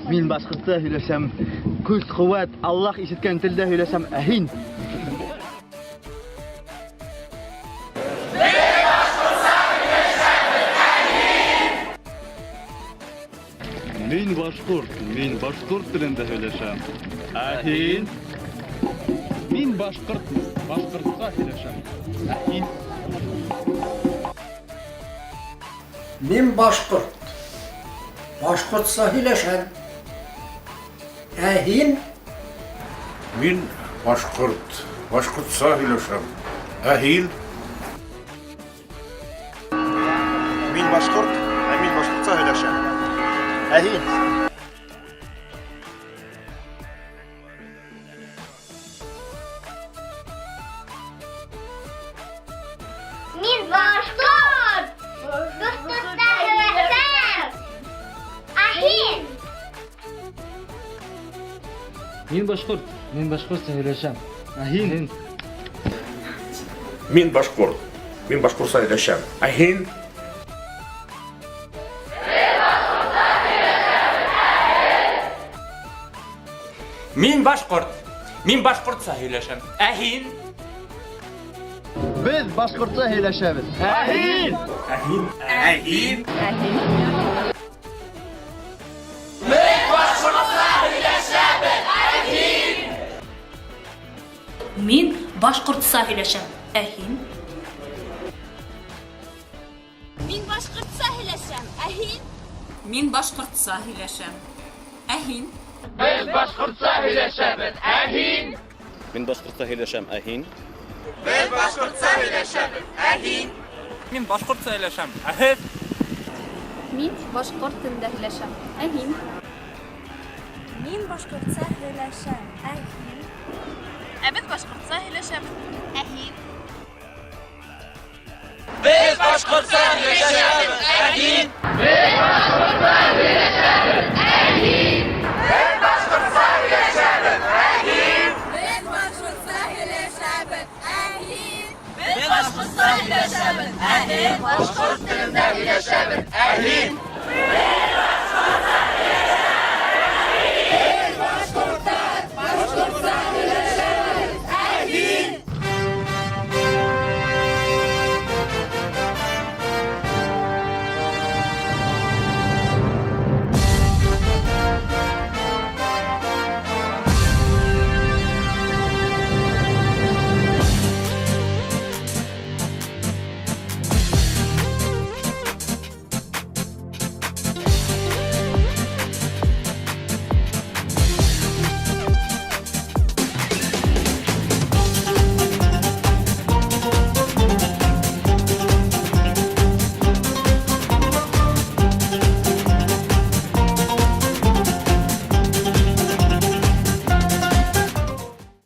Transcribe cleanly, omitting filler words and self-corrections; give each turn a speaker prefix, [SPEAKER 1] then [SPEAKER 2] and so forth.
[SPEAKER 1] Мин башҡортса һөйләшәм. Көс, ҡеүәт, Аллаһ ишеткән телдә һөйләшәм. Ә һин?
[SPEAKER 2] Мин башҡорт, мин башҡорт телендә һөйләшәм. Ә һин?
[SPEAKER 3] Мин башҡортмон, башҡортса һөйләшәм. Ә һин?
[SPEAKER 4] Мин башҡорт. Башҡортса һөйләшәм. Ә һин?
[SPEAKER 5] Мин башҡорт, башҡортса һөйләшәм. Ә һин?
[SPEAKER 6] Мин башҡорт, ә мин башҡортса һөйләшәм.
[SPEAKER 1] Ә һин?
[SPEAKER 7] Мин башҡорт! Башҡортса һөйләшәм. Ә һин?
[SPEAKER 8] Мин башҡорт, мин башҡортса һөйләшәм. Ә һин?
[SPEAKER 5] Мин башҡорт, мин башҡортса һөйләшәм. Ә һин?
[SPEAKER 9] Мин башҡорт. Мин башҡортса һөйләшәм. Ә һин?
[SPEAKER 1] Беҙ башҡортса һөйләшәбеҙ. Ә һин?
[SPEAKER 9] Ә һин?
[SPEAKER 10] Мин башҡортса һөйләшәм. Ә һин?
[SPEAKER 7] Мин башҡортса һөйләшәм. Ә һин?
[SPEAKER 10] Мин башҡортса һөйләшәм. Ә һин?
[SPEAKER 2] Мин башҡортса һөйләшәм, ә һин?
[SPEAKER 9] Мин башҡортса һөйләшәм. Ә һин?
[SPEAKER 10] Мин башҡорт телендә һөйләшәм. Ә һин?
[SPEAKER 7] Мин башҡортса һөйләшәм. Ә һин?
[SPEAKER 10] Ә беҙ башҡортса һөйләшәбеҙ.
[SPEAKER 7] Ә һин?
[SPEAKER 10] Беҙ башҡортса һөйләшәбеҙ. Ә һин? Беҙ башҡортса һөйләшәбеҙ. Ә һин? Башҡорт телендә һөйләшәбеҙ. Ә һин?